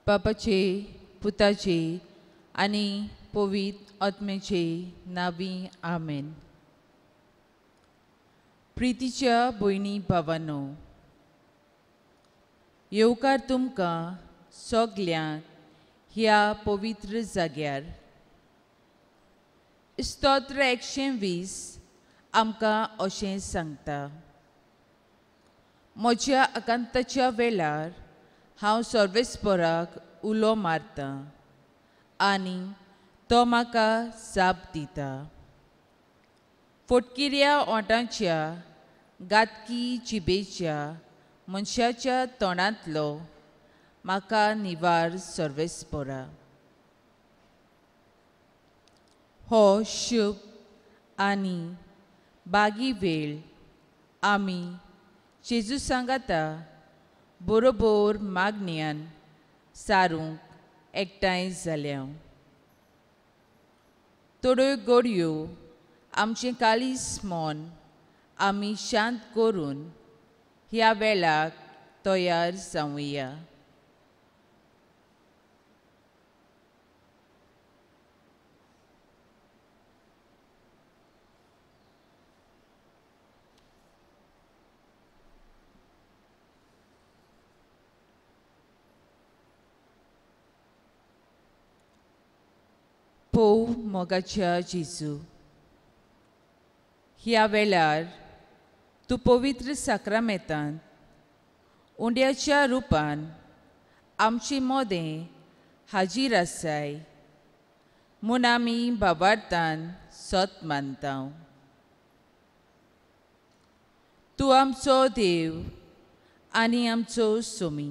बापाचे पुताचे आनी पवित्र आत्म्याचे नांवी आमेन. प्रितीच्या भयणी भावानो, येवकार तुमकां सगल्यांक ह्या पवित्र जाग्यार. स्तोत्र 120 आमकां अशें सांगता, म्हज्या आकांताच्या वेळार हांव सर्वेस्पराक उलो मारतां आनी तो म्हाका जाप दिता. फटकिऱ्या ओंठांच्या गातकी जिबेच्या मनशाच्या तोंडांतलो म्हाका निवार सर्वेस्परा. हो शुभ आनी बागी वेळ आमी जेजू सांगाता बरोबर मागण्यान सारूंक एकठांय जाल्या. थोड्यो गोडयो आमचें काळीज मन आमी शांत करून ह्या वेळाक तयार जावया. पोव मोगाच्या जेजू, ह्या वेळार तूं पवित्र साक्रामेंतांत उंड्याच्या रुपान आमचे मोदें हाजीर आसाय म्हूण आमी भावार्थान सत मानता. तूं आमचो देव आनी आमचो सोमी,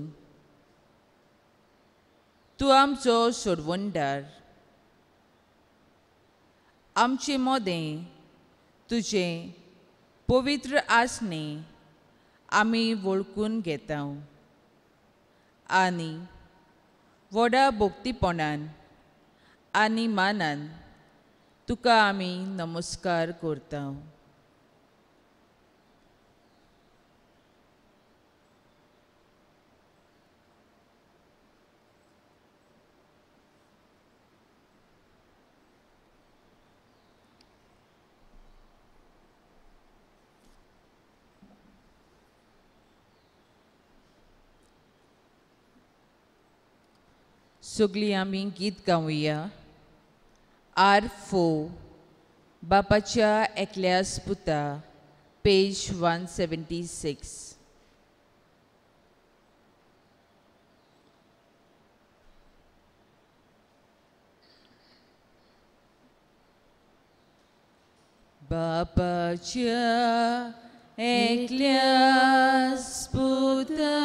तूं आमचो सोडवणदार. आमचे मोदें तुजें पवित्र आसणें आमी वळखून घेता आनी व्हडा भक्तीपणान आनी मानान तुका आमी नमस्कार करता. सगळीं आमी गीत गावया. R4 बापाच्या एकल्यास पुता, पेज 176. बापाच्या एकल्यास पुता,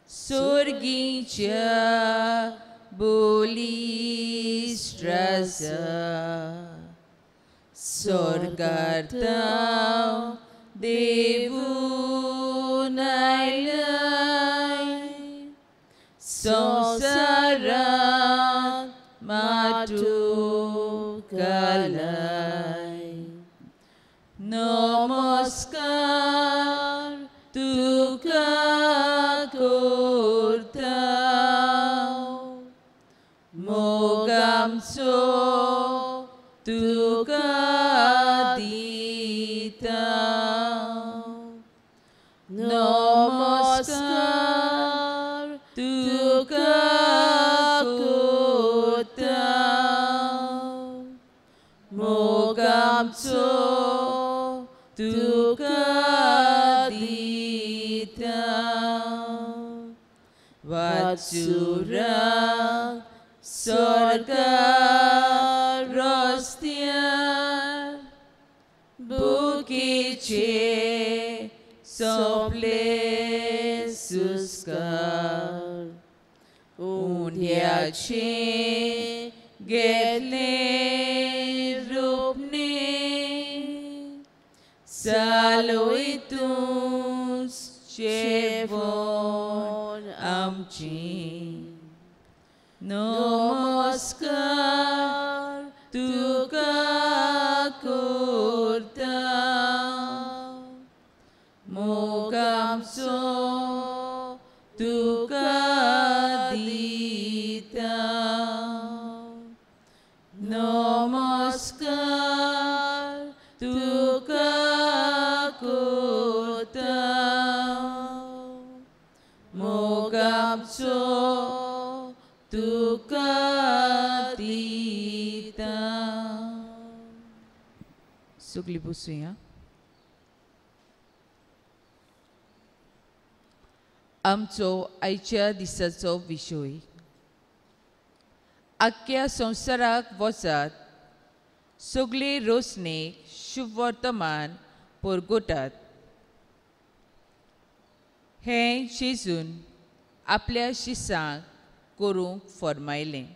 सोर्गीच्या बोलीस राजा, सोर्गांत देवून आयलाय, संवसारांत माटू घालाय. नमस्कार तुका करता, मोग आमचो तुका दिता. नमस्कार तुका करता, मोग आमचो तुका दिता. वाचुराक स्वर्गा रस्त्यार बुकीचे सोंपले सुस्कार, उंड्याचे घेतले रूपणे, चालय तूंच जेवण आमची. नमस्कार तुका करता, मोग आमचो तुका आमचो तुका दिता. सगळीं बसुया. आमचो आयच्या दिसाचो विशय आख्ख्या संवसाराक वचात सगळे रोसणेक शुभवर्तमान परगटात. हें जेजून आपल्या शिसांक करूंक फर्मायलें.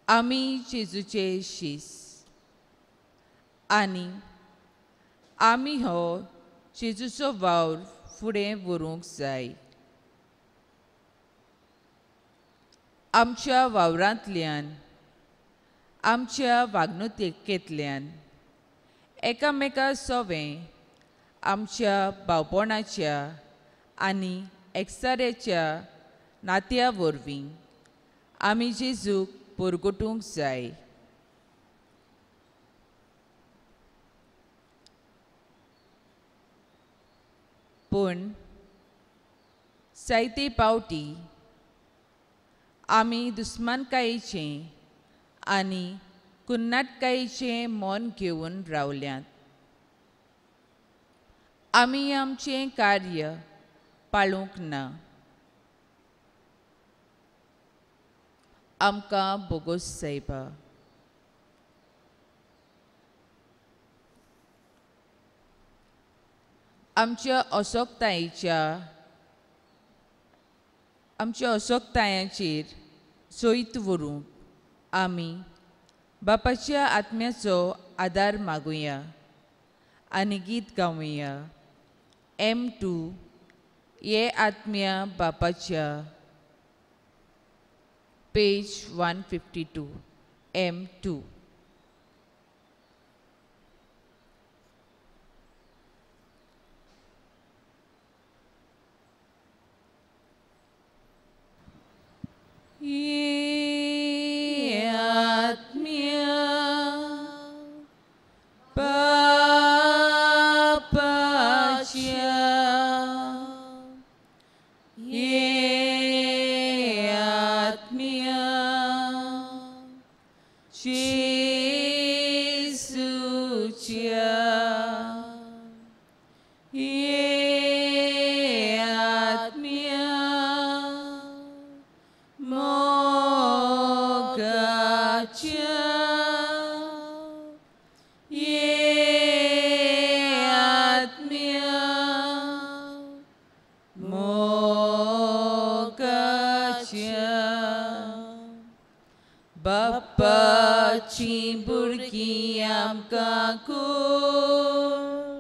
आमी जेजूचे शीस आनी आमी हो जेजूचो वावर फुडें व्हरूंक जाय. आमच्या वावरांतल्यान, आमच्या वागणुकेंतल्यान एकामेका सोवें आमच्या भावपणाच्या आनी एकचाराच्या नात्या वरवीं आमी जेजूक परगटूंक जाय. पूण जायते पावटी आमी दुस्मानकायेचें आनी कुन्नाटकायेचें मन घेवन रावल्यात. आमी आमचें कार्य पाळूंक ना. आमकां बोगोस सायबा. आमच्या आमच्या असोकतायांचेर जैत व्हरूंक आमी बापाच्या आत्म्याचो आदार मागुया आनी गीत गावया. M2 ये आत्म्या बापाच्या, पेज 152, M2. ये आत्म्या बापाच्या, ये आत्म्या जेजूच्या, ये आत्म्या मोगाच्या, ये आत्म्या मोगाच्या. बापाची भुरगीं आमकां कोर,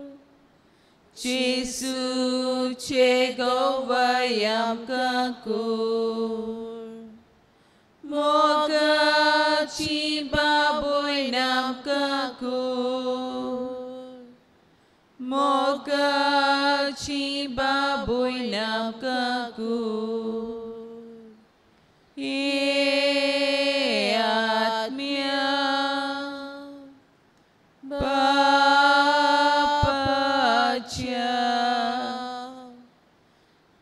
जेजूचे गवाय आमकां कोर, मोगाची बाबोय आमकां कोर, मोगाची बाबोय आमकां कोर. ये आत्म्या बापाच्या,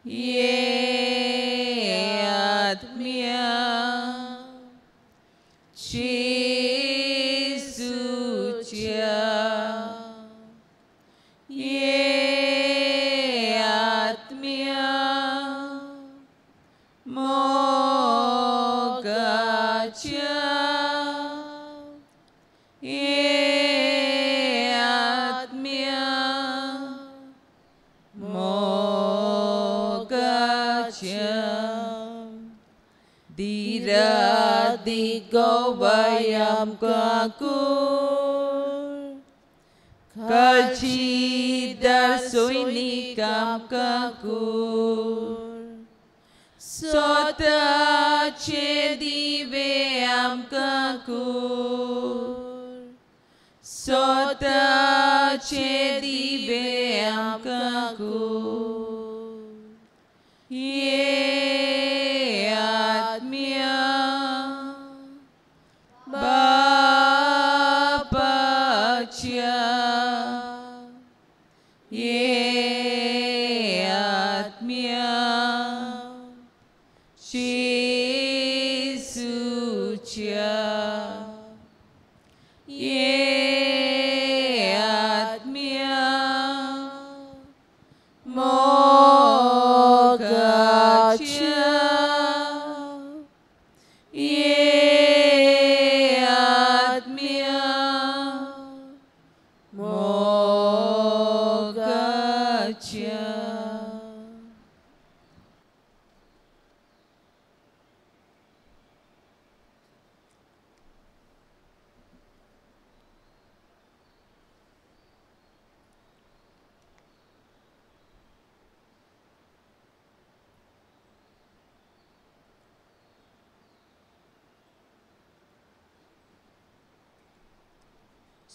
ये आत्म्या जेजूच्या, ये आत्म्या मोगाच्या, ये आत्म्या मोगाच्या. दिरादी गवाय आमकां कोर, काळजीदार सैनीक आमकां कोर, स्वताचे दिवे आमकां कोर, स्वताचे दिवे आमकां कोर. ये आत्म्या बापाच्या, ये आत्म्या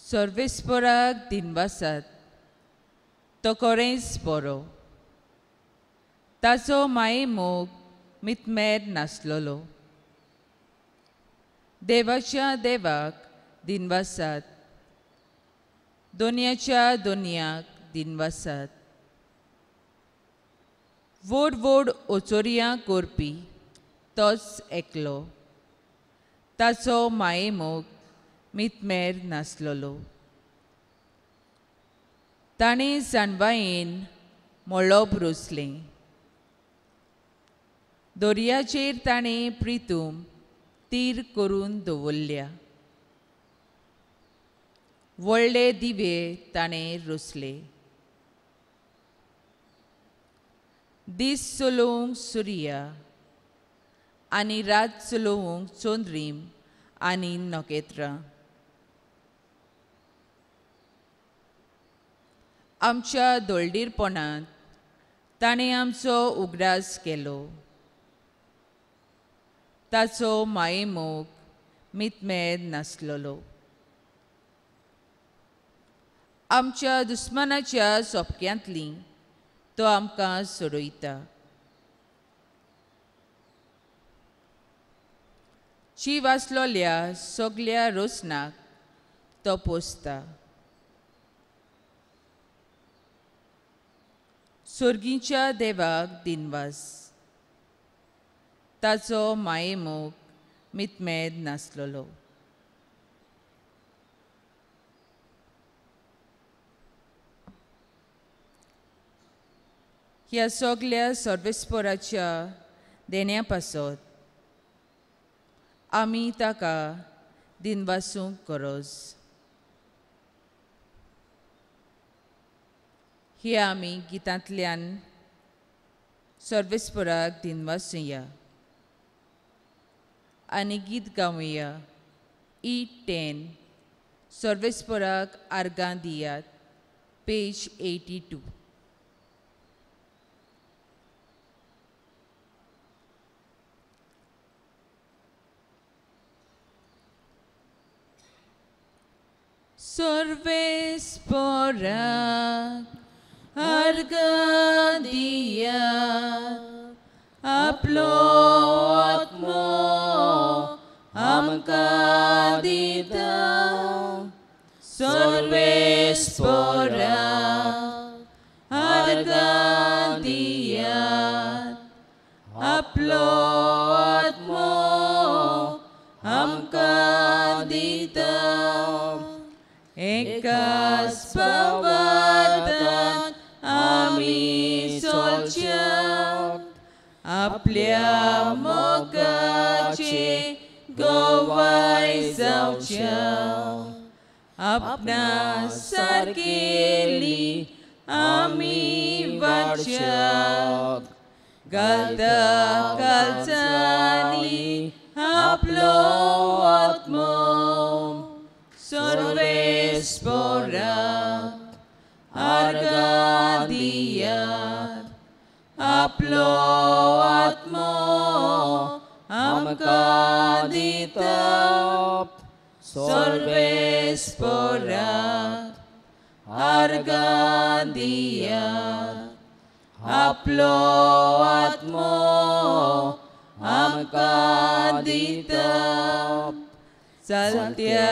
सर्वेस्पराक दिनवासात, तो कोरेंच बरो, ताचो माये मोग मितमेर नासलोलो। देवाच्या देवाक दिनवासात, दोनयाच्या दोनयाक दिनवासात। व्हड व्हड ओचोरयां करपी तोच एकलो, ताचो माये मोग मितमेर नासलोलो। ताणें जाणवायेन मळब रोसलें, दर्याचेर ताणें प्रितूम तीर करून दवरल्या। व्हडले दिवे ताणें रोसले, दीस चलोवंक सुर्या आनी रात चलोवंक चंद्रीम आनी नखेत्रां। आमच्या दोळडीरपणांत ताणें आमचो उगडास केलो, ताचो मायेमोग मितमेर नासलोलो। आमच्या दुस्मानाच्या सोपक्यांतली तो आमकां सोडयता। जीव आसलोल्या सगल्या रोसनाक तो पोसता। सोर्गीच्या देवाक दिनवास, ताचो मायेमोग मितमेर नासलोलो। ह्या सगल्या सर्वेस्पराच्या देण्या पासत आमी ताका दिनवासूंक गरज। हे आमी गितांतल्यान सर्वेस्पराक दिनवासुया आनी गीत गावया। E10 सर्वेस्पराक आर्गां दियात, पेज 82। सर्वेस्पराक आर्गां दियात, आपलो आत्मो आमकां दिता। सर्वेस्पराक आर्गां दियात, आपलो आत्मो आमकां दिता। एकाच पावातान आमी चलच्या, आपल्या मोगाचे गवाय जावच्या। आपणा सारकेली आमी वाडच्या, घालता कालचांनी आपलो आत्मो। सर्वेस्पराक आर्गां दियात, आपलो आत्मो आमकां दिता। सर्वेस्पराक आर्गां दियात, आपलो आत्मो आमकां दिता। चलत्या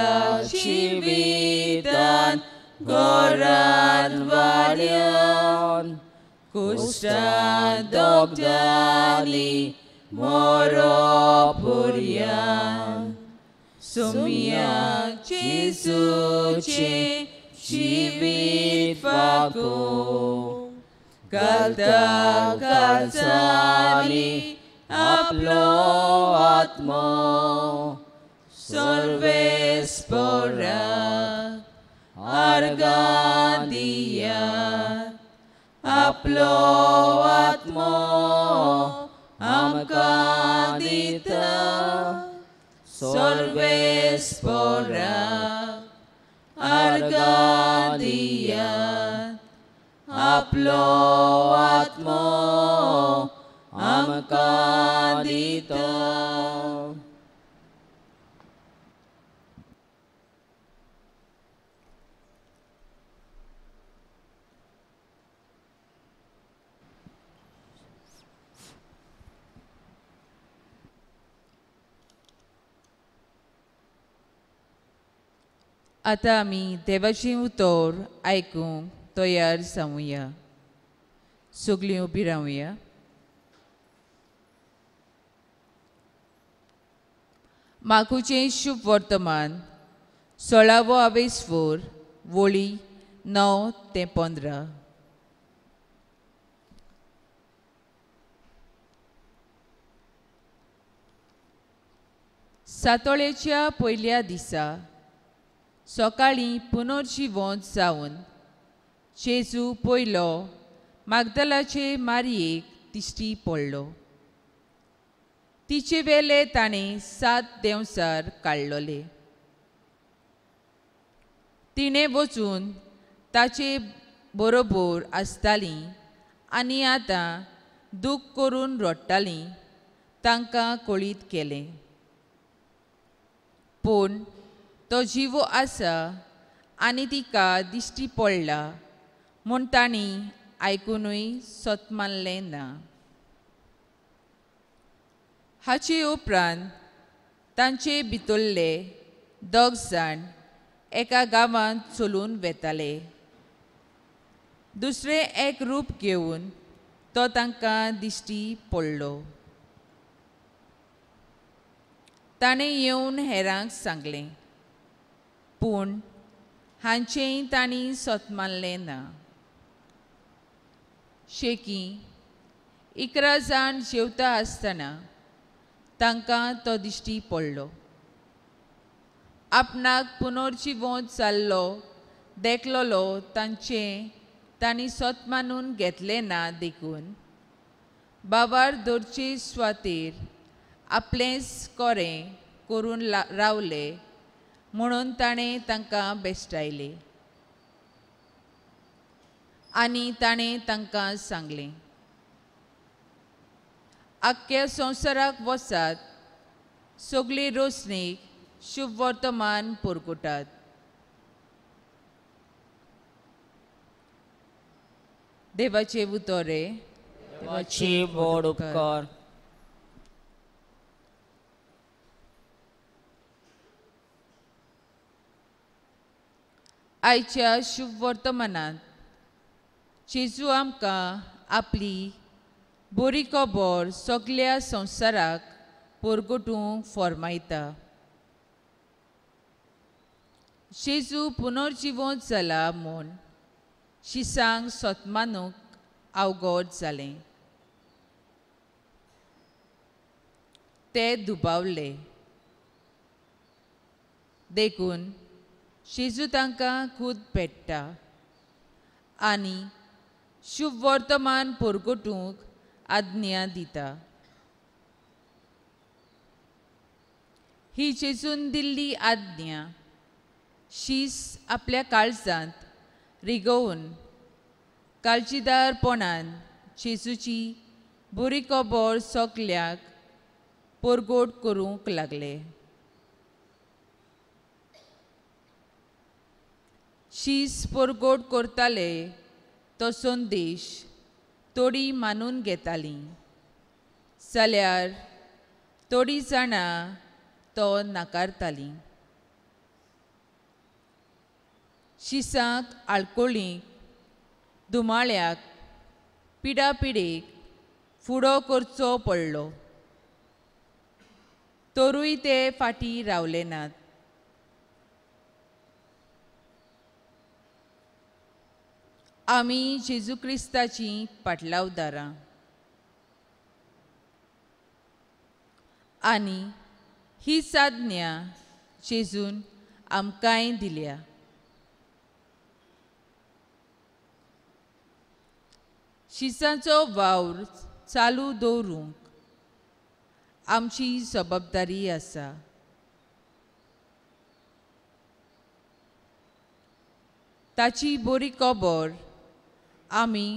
जिवितान गोरान वाड्यान, कुश्टान दोगदांनी मोरो पुरयान। सुम्या जेजूचें जिवीत फाकूं, घालता कालचांनी आपलो आत्मो। सर्वेस्पराक आर्गां दियात, आपलो आत्मो आमकां दिता। सर्वेस्पराक आर्गां दियात, आपलो आत्मो आमकां दिता। आतां आमी देवाचें उतर आयकूंक तयार जावया. सगळीं उबी रावया. माकूचें शुभ वर्तमान 16वो आवेस्फोर वळी 9 ते 15. सातोळेच्या पयल्या दिसा सकाळीं पुनर्जिवंत जावन जेजू पयलो मागदलाचे मारयेक दिश्टी पडलो. तिचे वेले ताणें 7 देंवचार काडलोले. तिणें वचून ताचे बरोबर आसताली आनी आतां दूख करून रडटाली तांकां कळीत केलें. पूण तो जिवो आसा आनी तिका दिश्टी पडला म्हूण तांणी आयकुनूय सत मानलें ना. हाचे उपरांत तांचे भितरले 2 जाण एका गांवांत चलून वेताले. दुसरें एक रूप घेवन तो तांकां दिश्टी पडलो. ताणें येवन हेरांक सांगलें, पूण हांचेंय तांणी सत मानलें ना. शेकी 11 जाण जेवता आसतना तांकां तो दिश्टी पडलो. आपणाक पुनर्जिवंत जाल्लो देखलोलो तांचें तांणी सत मानून घेतलें ना देखून बाबार दवरचे सुवातेर आपलेंच कोरें करून रावले म्हणून ताणें तांकां बेश्टायले आनी ताणें तांकां सांगलें, आख्ख्या संवसाराक वचात, सगळे रोसणेक शुभ वर्तमान पुरकुटात. देवाचे उतरे. देवाचे व्हड उपकार. आयच्या शुभ वर्तमानांत जेजू आमकां आपली बरी खबर सगल्या संवसाराक परगटूंक फर्मायता. जेजू पुनर्जिवंत जाला म्हूण शिसांक सतमानूक अवगत जालें. ते दुबावले. देखून जेजू तांकां खूद पेट्टा आनी शुभ वर्तमान परगटूंक आज्ञा दिता. ही जेजून दिल्ली आज्ञा शीस आपल्या काळजांत रिगोवन काळजीदारपणान जेजूची बरी खबर सगल्याक परगट करूंक लागले. शीस परगट करताले तो संदेश थोडी मानून घेताली जाल्यार थोडी जाणां तो नाकारताली. शिसांक आळकोळीक दुमाळ्याक पिडापिडेक फुडो करचो पडलो तरूय ते फाटीं रावले नात. आमी जेजू क्रिस्ताचीं पाटलावदारां आनी ही साधन्या जेजून आमकांय दिल्या. शिसांचो वावर चालू दवरूंक आमची जबाबदारी आसा. ताची बरी खबर आमी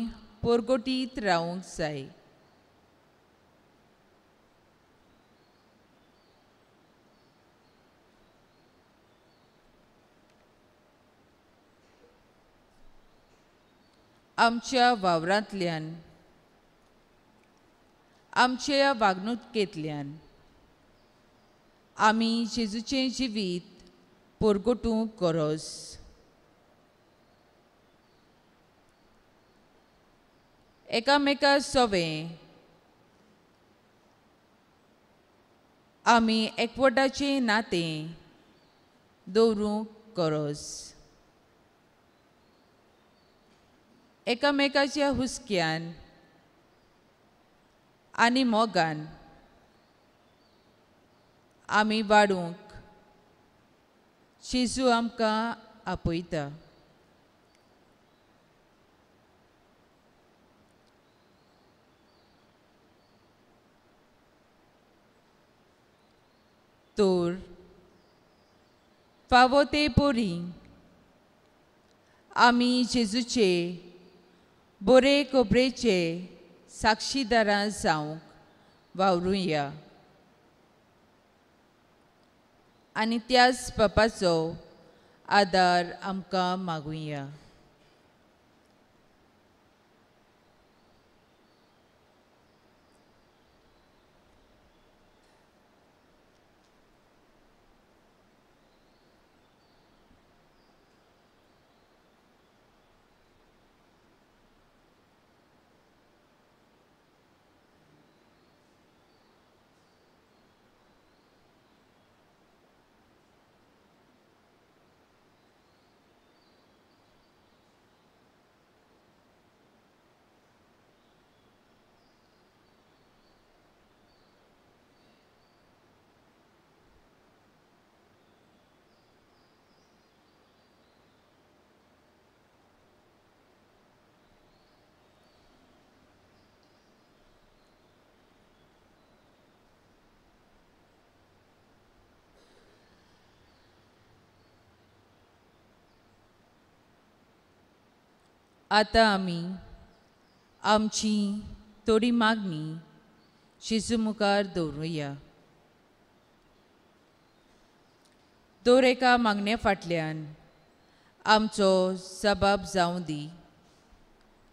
परगटीत रावंक जाय. आमच्या वावरांतल्यान, आमच्या वागणुकेंतल्यान आमी जेजूचें जिवीत परगटूंक गरज. एकामेका सवें आमी एकवटाचें नातें दवरूंक गरज. एकामेकाच्या हुस्क्यान आनी मोगान आमी वाडूंक जेजू आमकां आपयता. तर फावो ते परी आमी जेजूचे बरे खबरेचे साक्षीदारां जावंक वावरुया आनी त्याच बापाचो आदार आमकां मागुया. आतां आमी आमची थोडी मागणी जेजू मुखार दवरुया. दर एका मागण्या फाटल्यान आमचो जबाब जावं दी.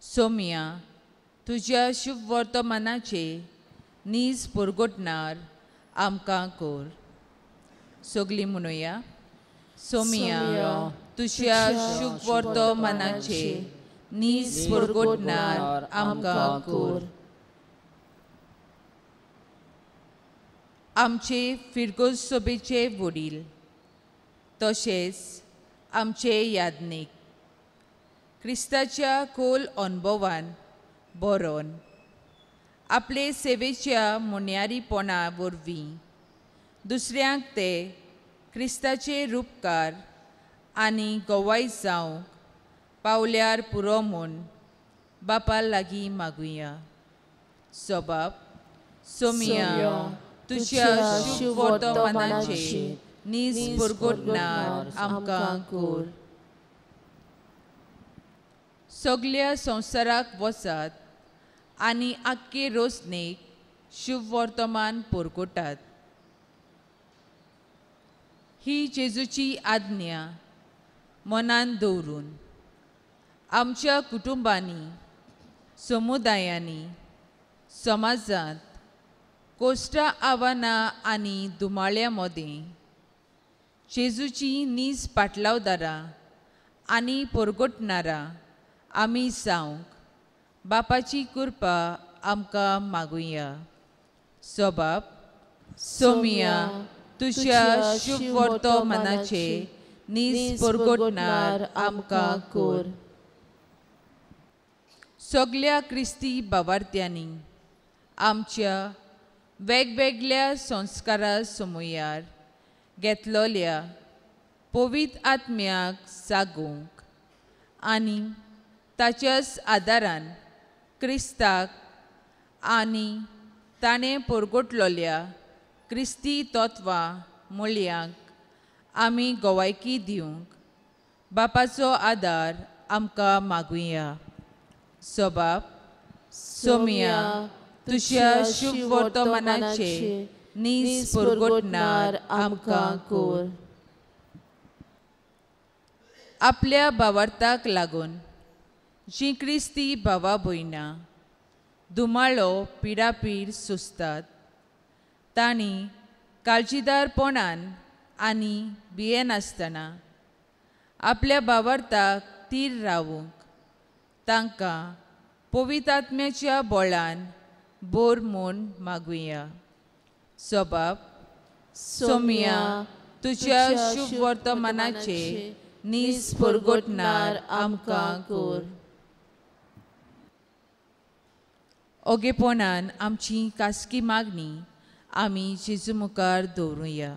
सोम्या, तुज्या शुभ वर्तमानाचे नीज परगटणार आमकां कर. सगळीं म्हणुया, सोम्या, तुज्या शुभ वर्तमानाचे नीज परगटणार आमकां कर. आमचे फिरगोज सभेचे वडील तशेंच आमचे यादनीक क्रिस्ताच्या खोल अनुभवान बरोवन आपले सेवेच्या मुन्यारीपणा वरवीं दुसऱ्यांक ते क्रिस्ताचे रुपकार आनी गवाय जावंक पावल्यार पुरो म्हूण बापा लागीं मागुया. सबाब, सोमिया, तुज्या शुभ वर्तमानाचे नीज परगटणार आमकां कर. सगल्या संवसाराक वचात आनी आख्खे रोसणेक शुभ वर्तमान परगटात. ही जेजूची आज्ञा मनान दवरून आमच्या कुटुंबांनी, समुदायांनी, समाजांत कोश्टा आव्हानां आनी दुमाळ्या मदें जेजूची नीज पाटलावदारां आनी परगटणारां आमी जावंक बापाची कृपा आमकां मागुया. सबाब, सोमिया, तुज्या शुभ वर्तमानाचे नीज परगटणार आमकां कर. सगल्या क्रिस्ती बावार्थ्यांनी आमच्या वेगवेगळ्या संस्कारा समयार घेतलोल्या पवित्र आत्म्याक जागोवंक आनी ताच्याच आदारान क्रिस्ताक आनी ताणें परगटलोल्या क्रिस्ती तत्वां मुल्यांक आमी गवायकी दिवंक बापाचो आदार आमकां मागुया. सबाब, सोमिया, तुज्या शुभ वर्तमानाचे नीज परगटणार आमकां कर. आपल्या भावार्थाक लागून जीं क्रिस्ती भावा भयणां धुमाळो पिडापीड सोंसतात तांणी काळजीदारपणान आनी भियेनासतना आपल्या भावार्थाक तीर रावूंक तांकां पवित्र आत्म्याच्या बळान बोर म्हूण मागुया. सबाब सोमिया तुज्या शुभ वर्तमानाचे नीस परगटणार आमकां कोर. ओगेपणान आमची खासगी मागणी आमी जेजू मुखार दवरुया.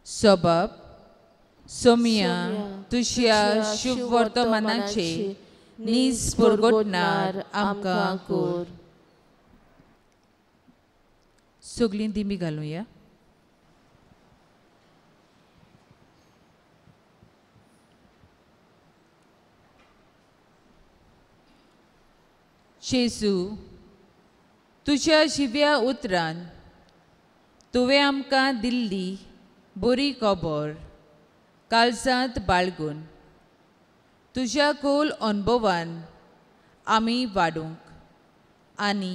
सबब सोमिया तुज्या शुभ वर्तमानाचे नीज परगटणार आमकां कोर. सगळीं दिमी घालुया. जेजू तुज्या जिव्या उतरान तुवें आमकां दिल्ली बरी खबर काळजांत बाळगून तुज्या खोल अनुभवान आमी वाडूंक आनी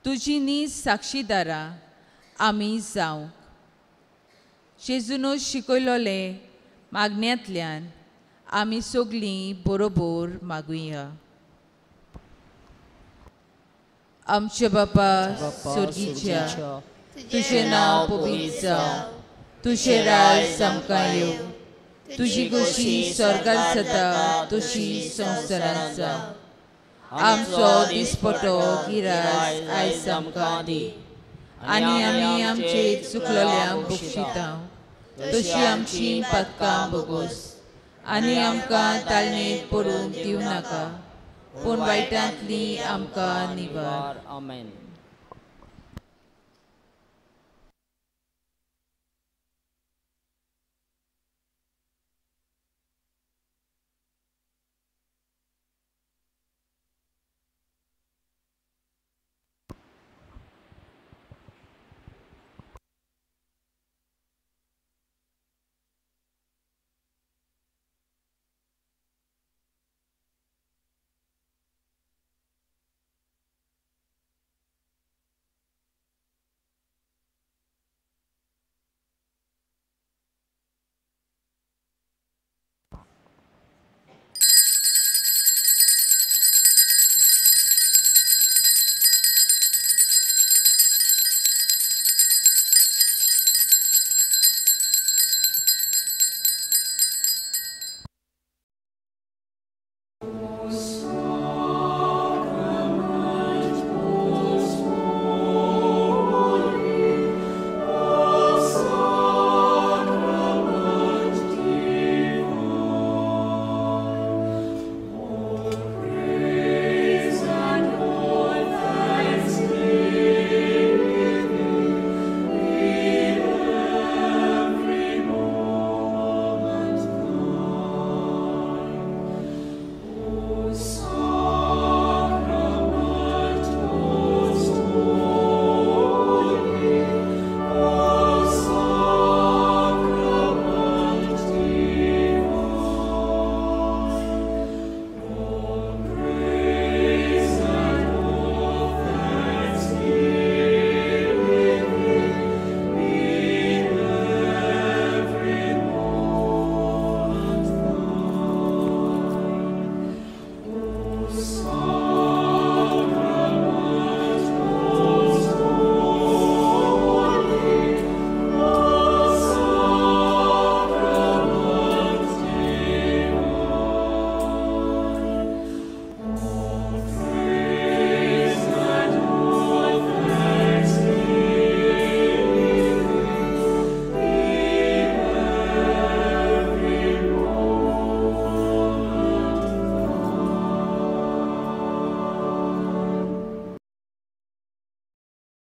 तुजी नीज साक्षीदारां आमी जावंक जेजून शिकयलोले मागण्यांतल्यान आमी सगळीं बरोबर मागुया. आमचे बापा स्वर्गीच्या, तुजें नांव पवित्र जावं, तुजें राज आमकां येवं, तुजी गोशी स्वर्गार जाता तशी संवसारांत जावं. आमचो दिसपटो गिरास आयज आमकां दी आनी आमी आमचे चुकलेल्यांक बक्षिता तशी आमची पातकां भोगोस आनी आमकां ताळणेंत पडूंक दिवं नाका, पूण वायटांतली आमकां निवार. आमेन.